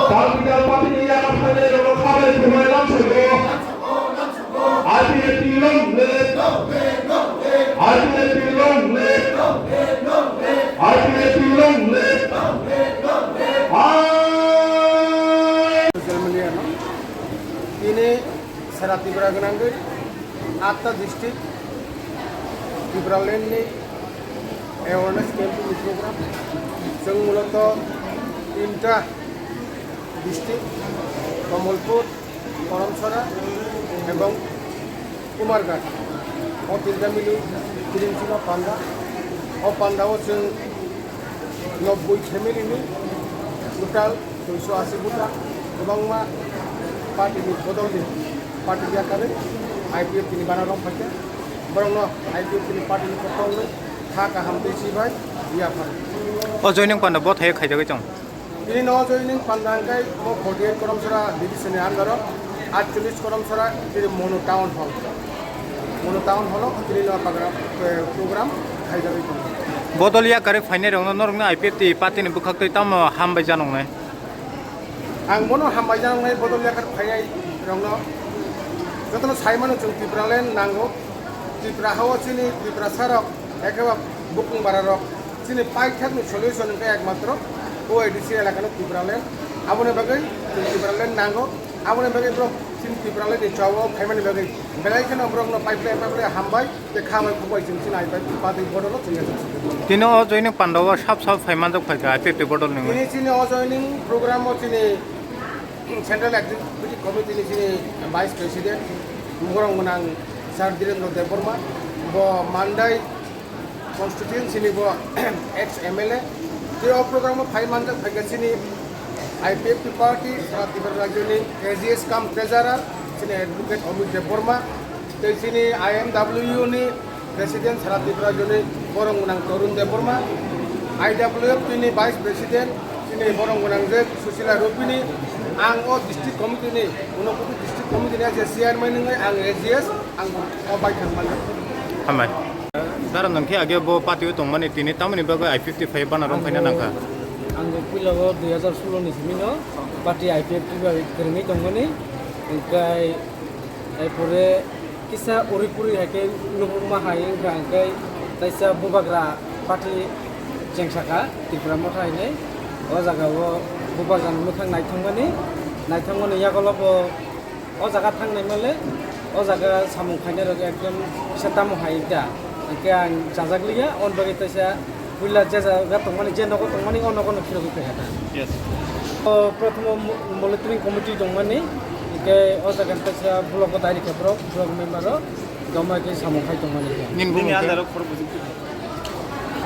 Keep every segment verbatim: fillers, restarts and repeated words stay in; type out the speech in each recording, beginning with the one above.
Capital party ni yakarkhai rokno khabai khumai lam saibo. I P F T long live. I P F T long live. I P F T long live. Social media no. Tini sara Tripura gwnangwi atta district Tipraland ni awareness campaign ni program. Chwng muloto tinta district, Kamalpur, Karamchara ebong Kumarghat. O tinta mili Kirimsima panda. O panda o chwng nobboi family ni total duiso asi buta kwbangma party ni bodol ni party yakarwi I P F T ni banner rok phaikha. Borokno I P F T ni party ni koktwmwi kha kaham tei chibai yaphar. O joining panda bo thai khaijagwi chwng. Tini no joining panda hwnkhe mo forty eight Karamchara division ni under o aatcholish Karamchara tini Monu town hall. Monu town hall o tini no program, eh, program khaijagwi tongo. Bodol yakarwi phainai rokno norokno I P F T party ni bwkhaktwi tamo hambai janoknai? Ang bono hambai janoknai bodol yakar phainai rokno. Jotono sai mano chwng Tipraland nango. Tripura hao chini Tiprasa rok ekeba bukung bara rok chini paithak ni solution hwnkhe ekmatro O A D C elaka no Tipraland. Aboni bagwi chwng Tipraland nango. Aboni bagwi borok chini Tipraland ni chao phaimani bagwi belai kheno borokno pipeline pipeline hambai. Tei kha bai khuk bai chwng chini I P F T party bodol o chwng yachak sukha. Tini o joining panda o sab sab phai manjak phai kha I P F T bodol ni. Tini chini o joining program o chini Central Executive Committee ni chini Vice President borok gwnang Sir Dhirendra Debbarma, bo Mandai constituency ni bo ex M L A. Tei o program o phai manjak phai kha chini I P F T party, Sara Tripura rajyo ni A G S cum treasurer, chini Advocate Amit Debbarma. Tei chini I M W ni President Sara Tripura rajyo ni borok gwnang Tarun Debbarma, I W F T ni Vice President chini borok gwnang je Susila Rupini, ang o district committee ni, Unakoti district committee ni je chairman wngwi ang A G S, ang o bai thang mano. Hambai. Dara nang khe age bo party o tongmani tini tamoni bagwi I P F T phai bana rong khaina nangkha. Ang bo puila o dui hazar solo ni simi no party I P F T bai kwrwngwi tongmani, hwnkhe Erpore kisa uri puri hai khe nukmukma hai wngkha, hwnkhe taisa bubagra party chengsa kha Tipra Motha hinwi. O jaga o bubagrani mwkhang naithokmani, naithokmani yagulo bo o jaga thangnai male o jaga samung khainai rok ekdom kisa tamo hai wngkha, hwnkhe ang chajakliya, aboni bagwi taisa Puila je jaga tongmani, je nogo tongmani, o nogo no phirogwi phai kha ta. Yes. O prothomo mo-, monitoring committee tongmani, hingke o jaga ni kaisa block o dairi khe borok, block member o, joma khe samung khai tongmani. Nini bumung khe? Under o khorok bujik.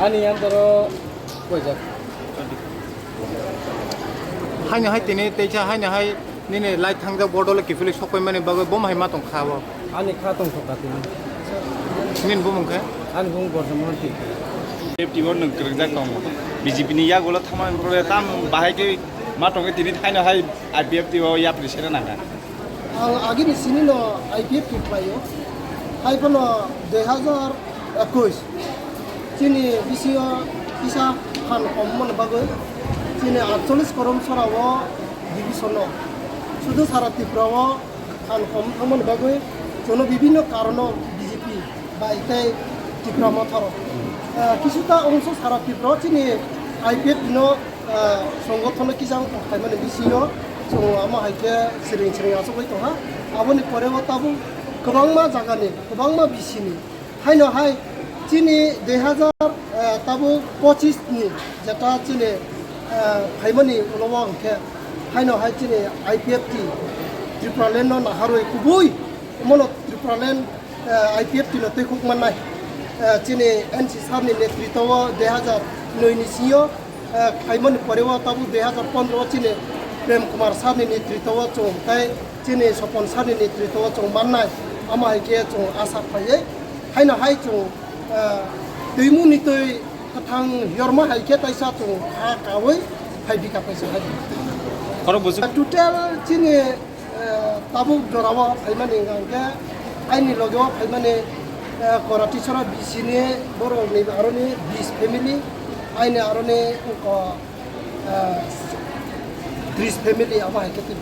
Ani under o koi jak. Haino hai tini teisa haino hai. Nini light thangjak bodol kiphilwi sokpaimani bagwi bo hai ma tong kha o? Ani kha tong thok kha tini. Nini bumung khe? Ani bumung Borjomon T. F T o nwng kwrwngjak tongo. B J P ni yagulo thangmani bagwi tam bahai khe ma tongwi tini thaino hai I P F T o yapri sena nangkha. Ang agini sini no I P F T khlaio. Hai phano dui hazar ekwis. Chini bisingo kisa phan kommani bagwi chini aatcholish korom sora o division o, sudu sara Tripura o phan kom thangmani bagwi chwngno bibinno karono B J P bai tei Tipra Motha rok, ah, kisuta ongso sara Tripura o chini I P F T no, ah, songothono kisa wng tongkhaimani bisingo chwng omo hai khe siring siring achugwi tongkha. Aboni pore o tabuk kwbangma jagani, kwbangma bisini Haino hai chini dui hazar, eh, tabuk pochis ni jeta chini, eh, phaimani ulo o hwnkhe haino hai chini I P F T Tripura land no naharwi kubui omono Tripura land, eh, I P F T no twikhuk mannai. Eh, chini N C sir ni netrito o dui hazar noi ni sio Eh, khlaimani pore o tabuk dui hazar pondro o chini Prem Kumar sir ni netrito o chwng tei chini Sopon sir ni netrito o chwng mannai, amo hai khe chwng asa khlaiwi haino hai chwng, eh, twimung ni twi kwthang yorma hai khe taisa chwng kha kaui phai bika paisa hai. Khorok bwswk. Total chini Eh, tabuk jorao phaimani hwnkha hwnkhe aini logeo phaimani, eh, Koratisora B C ni borokni aroni bis family, aini aroni wngkha, eh, Tris family abo hai khe twi.